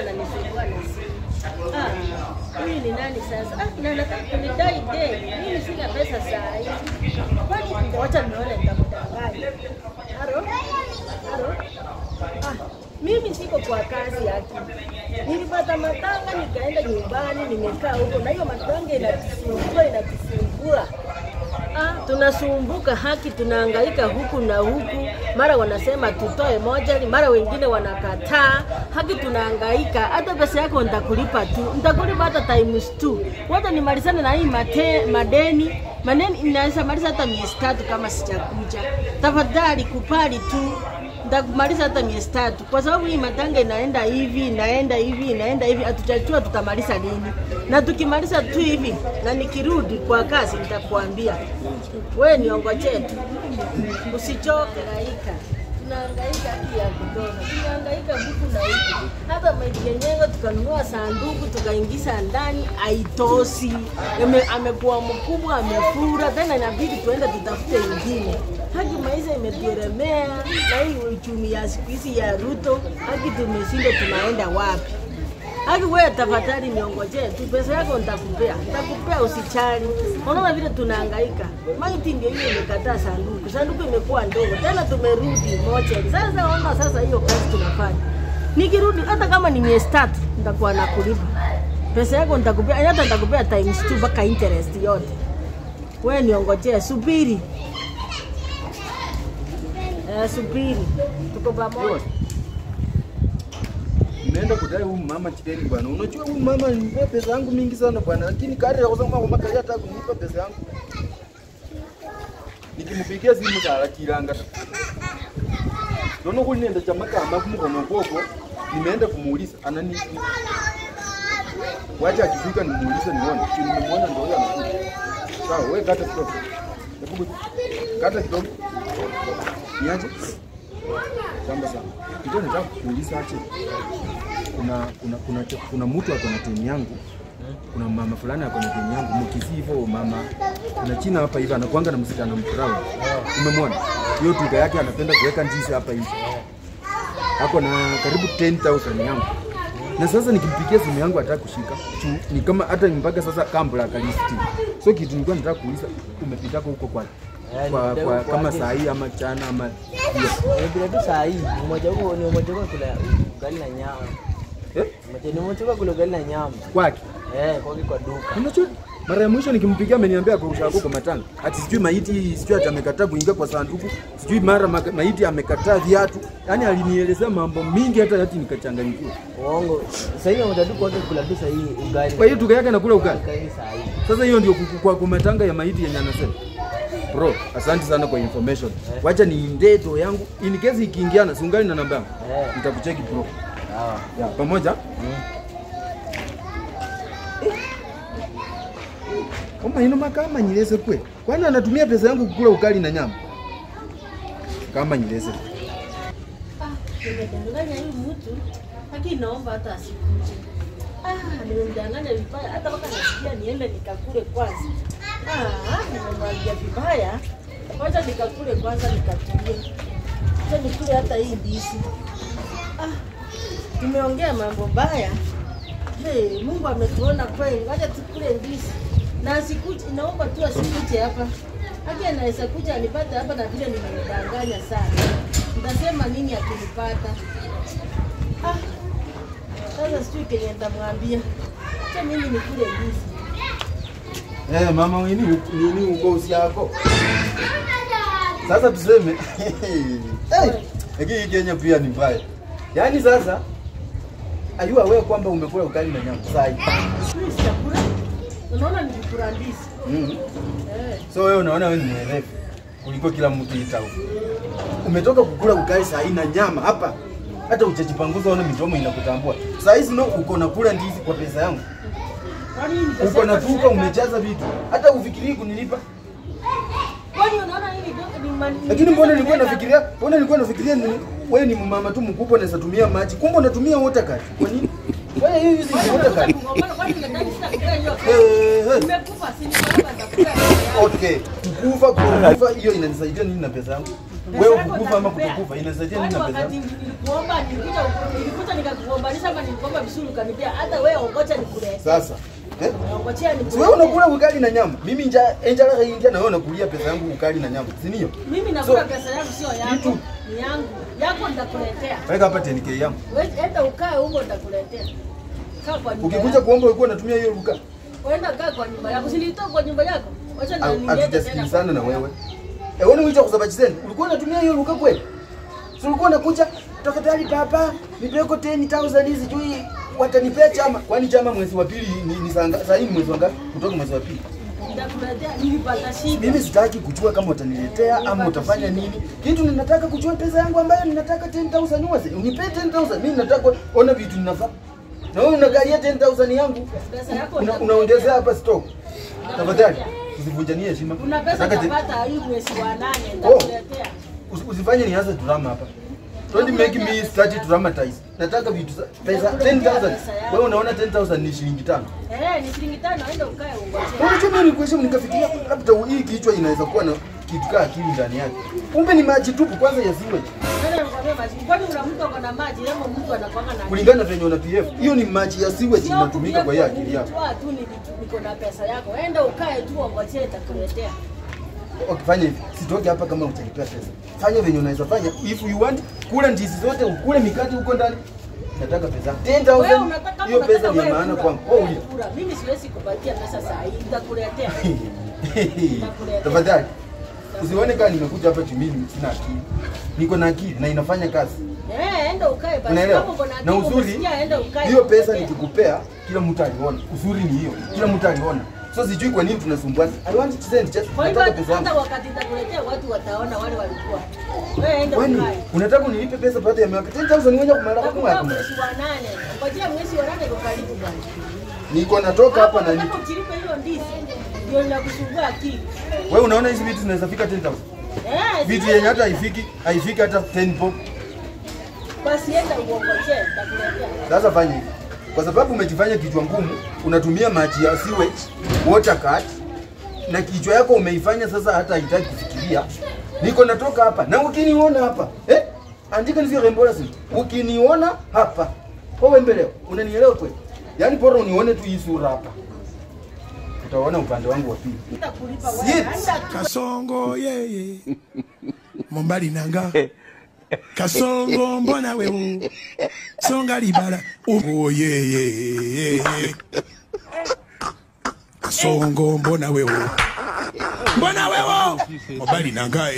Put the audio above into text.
ananisumbua na simu? Ah, huyu ni nani sasa? Ah, na nataka kunidai deni. Mimi sina pesa saa hii. Kwani wacha nione nitamdanganya. Halo? Halo? Ah, mimi siko kwa kazi yake. Nilipata matanga nikaenda nyumbani nimekaa huko na hiyo matanga inatusumbua. Ah, tunasumbuka haki, tunahangaika huku na huku, mara wanasema tutoe moja, mara wengine wanakataa. Haki tunahangaika, hata pesa yako nitakulipa tu, nitakulipa hata times 2. Wacha nimalizane na hii madeni, inaweza maliza hata miezi 3 kama sijakuja. Tafadhali kupali tu, nitakumaliza hata miezi 3 kwa sababu hii matanga inaenda hivi, inaenda hivi, inaenda hivi, hatujajua tutamaliza lini. Na tukimaliza tu hivi na nikirudi kwa kazi nitakuambia. Wewe niongojee tu. Usichoke raika. Tunahangaika haki ya kutosha. Tunahangaika huku na huku. Hata maiti yenyewe tukanunua sanduku tukaingiza ndani haitoshi. Amekuwa mkubwa, amefura, tena inabidi tuende tutafute ingine. Haki maisha imetuelemea na hii uchumi ya siku hizi ya Ruto, haki tumeshindwa tunaenda wapi? Haki wewe tafadhali niongojee tu, pesa yako nitakupea. Nitakupea usichali. Unaona vile tunahangaika. Maiti ndio hiyo imekataa sanduku. Sanduku imekuwa ndogo. Tena tumerudi moja. Sasa ona sasa hiyo kazi tunafanya. Nikirudi hata kama ni miezi 3 nitakuwa nakulipa. Pesa yako nitakupea, hata nitakupea times 2 mpaka interest yote. Wewe niongojee, subiri. Subiri. Tuko pamoja. Nimeenda kudai huyu mama chideni bwana. Unajua huyu mama alinipa pesa yangu mingi sana bwana, lakini kadri ya kusema kwa maka hata kunipa pesa yangu. Nikimpigia simu kala kiranga. Nono kuli nenda chamaka ama kumkono kwoko, nimeenda kumuuliza anani. Wacha akifika nimuulize nione. Nimemuona ndio huyo anakuja. Sawa, wewe kata kidogo. Hebu kata kidogo. Niaje? Samba sana. Kitu nataka kuuliza aje. Kuna mtu ako na timu yangu. Kuna mama fulani ako na timu yangu, mkisi hivyo mama. Kuna China hapa hivi anakuanga na msichana mfurahi. Umemwona? Hiyo tuga yake anapenda kuweka ndizi hapa hivi. Ako na karibu 10,000 yangu. Na sasa nikimpigia simu yangu hataki kushika. Ni kama hata mpaka sasa kambla kalisti. So kitu nilikuwa nataka kuuliza, umepitako huko kwake? Kwa kama saa hii ama chana ama hiyo. Ni saa hii, mmoja huko ni mmoja kwa kula ugali na nyama. Eh? Mmoja ni mmoja kwa kula ugali na nyama. Kwake? Kwake kwa duka. Unajua mara ya mwisho nikimpigia ameniambia kwa ushago kwa matanga. Ati sijui maiti, sijui ati amekataa kuingia kwa sanduku, sijui mara maiti amekataa viatu. Yaani alinielezea mambo mingi hata hati nikachanganyikiwa. Uongo. Sasa hivi mmoja duka kwake kula tu saa hii ugali. Kwa hiyo duka yake anakula ugali. Saa hii. Sasa hiyo ndio kwa matanga ya maiti yenye anasema. Bro, asante sana kwa information. Wacha ni ndeto yangu. In case ikiingiana, si ungali na namba yangu. Nitakucheki bro. Sawa. Ya, pamoja? Kama ino makama nyileze kwe. Kwani anatumia pesa yangu kukula ugali na nyama? Kama nyileze. Ah, nimedanganya huyu mtu. Lakini naomba hata asikuje. Ah, nimemdanganya vibaya. Hata mpaka nasikia niende nikakule kwanza. Ah, nimemwambia vibaya. Wacha nikakule kwanza nikatulie. Wacha nikule hata hii ndizi. Ah, nimeongea mambo mbaya. Hey, Mungu ametuona kweli. Wacha tukule ndizi. Na asikuje, naomba tu asikuje hapa. Haki anaweza kuja anipate hapa na vile nimemdanganya sana. Nitasema nini akinipata? Ah, sasa sijui kenye nitamwambia. Acha mimi nikule ndizi. Mama nini uko usiako? Sasa tuseme lakini Kenya pia ni mbaya. Yaani sasa ayua wewe kwamba umekula ugali na nyama sasa. Mimi sitakula. Unaona nilikula ndizi. So wewe unaona wewe ni mrefu kuliko kila mtu itao. Umetoka kukula ugali saa hii na nyama hapa. Hata uchajipanguza ona midomo inakutambua. Saa hizi no uko nakula ndizi kwa pesa yangu. Uko na duka umejaza vitu. Hata ufikirii kunilipa. Kwani unaona hili ni Lakini mbona nilikuwa nafikiria, mbona nilikuwa nafikiria wewe ni mama tu mkubwa unaweza tumia maji. Kumbe unatumia water card. Kwa nini? Wewe hiyo hizi ni water card. Nimekufa si ni baba nitakula. Okay, kukufa hiyo inanisaidia nini na pesa yangu? Wewe kukufa ama kutokufa inasaidia nini na pesa? Wakati nilikuomba nilikuja nikakuombanisha ama nilikuomba vizuri ukanipea. Hata wewe ongoja nikule. Sasa eh? Wewe unakula ugali na nyama. Mimi njala ingia na wewe unakulia pesa yangu ugali na nyama. Si ndio? Mimi nakula pesa yangu sio yako. Ni yangu. Yako nitakuletea. Weka hapa 10k yangu. Wewe enda ukae huko nitakuletea. Kaa kwa nyumba. Ukikuja kuomba ulikuwa unatumia hiyo ruka. Wenda kaa kwa nyumba yako. Si nilitoka kwa nyumba yako. Wacha na nilete tena. Sana na wewe. Wewe unaita kusababisha ulikuwa unatumia hiyo ruka kweli? Si ulikuwa unakuja tafadhali baba, nipeko 10,000 hizi sijui watanipea chama. Kwani chama mwezi wa pili ni saa hii mwezi wa ngapi? Kutoka mwezi wa pili. Nitakuletea nilipata shida. Mimi sitaki kujua kama utaniletea ama utafanya nini. Kitu ninataka kujua pesa yangu ambayo ninataka 10,000 uweze. Unipe 10,000. Mimi nataka ona vitu ninafaa. Na wewe unagalia 10,000 yangu. Unaongezea hapa stock. Tafadhali usivunjanie heshima. Una pesa utapata hii mwezi wa 8 nitakuletea. Usifanye nianze drama hapa. Don't make me start to dramatize. Nataka vitu pesa 10,000. Wewe unaona 10,000 ni shilingi 5. Ni shilingi 5 aenda ukae ungoje. Unajua mimi nikuheshimu nikafikiria labda hii kichwa inaweza kuwa na kitu kaa akili ndani yake. Kumbe ni maji tupu kwanza ya sewage. Nani anakuambia maji? Kwani una mtu ako na maji ama mtu anakuanga na kulingana venye una PF. Hiyo ni maji ya sewage inatumika kwa akili yako. Tu ni niko na pesa yako. Enda ukae tu ungoje nitakuletea. Okay, fanya hivi. Sitoki hapa kama utanipea pesa. Fanya venye unaweza fanya. If you want, kula ndizi zote, ukule mikate huko ndani. Nataka pesa. 10,000. Hiyo pesa ni maana kwangu. Oh, mimi siwezi kupatia pesa saa hii. Nitakuletea. Tafadhali. Usione kama nimekuja hapa chumini sina akili. Niko na akili na inafanya kazi. Enda ukae basi. Kama uko na akili. Na uzuri hiyo pesa nikikupea kila mtu aliona. Uzuri ni hiyo. Kila mtu aliona. So sijui kwa nini tunasumbuana. I want to send just nataka pesa yangu. Hata wakati nitakuletea watu wataona wale walikuwa. Wewe enda ukae. Unataka unilipe pesa baada ya miaka 10,000 ngoja kumaliza kwa mwaka. Mwezi wa 8. Ngojea mwezi wa 8 uko karibu bwana. Niko natoka hapa na niko uchilipe hiyo ndizi. Ndio ninakusumbua akili. Wewe unaona hizi vitu zinaweza fika 10,000? Vitu yenye hata haifiki hata 10 bob. Basi enda uongojee nitakuletea. Sasa fanya hivi. Kwa sababu umejifanya kichwa ngumu, unatumia maji ya sewage, water cut, na kichwa yako umeifanya sasa hata haitaki kufikiria. Niko natoka hapa na ukiniona hapa, andika nisio embarrassing. Ukiniona hapa, wewe mbele, unanielewa kweli? Yaani bora unione tu hii sura hapa. Utaona upande wangu wa pili. Kasongo yeye. Mombali nanga. Kasongo mbona wewe songa libala oh ye Kasongo mbona wewe mobali nanga.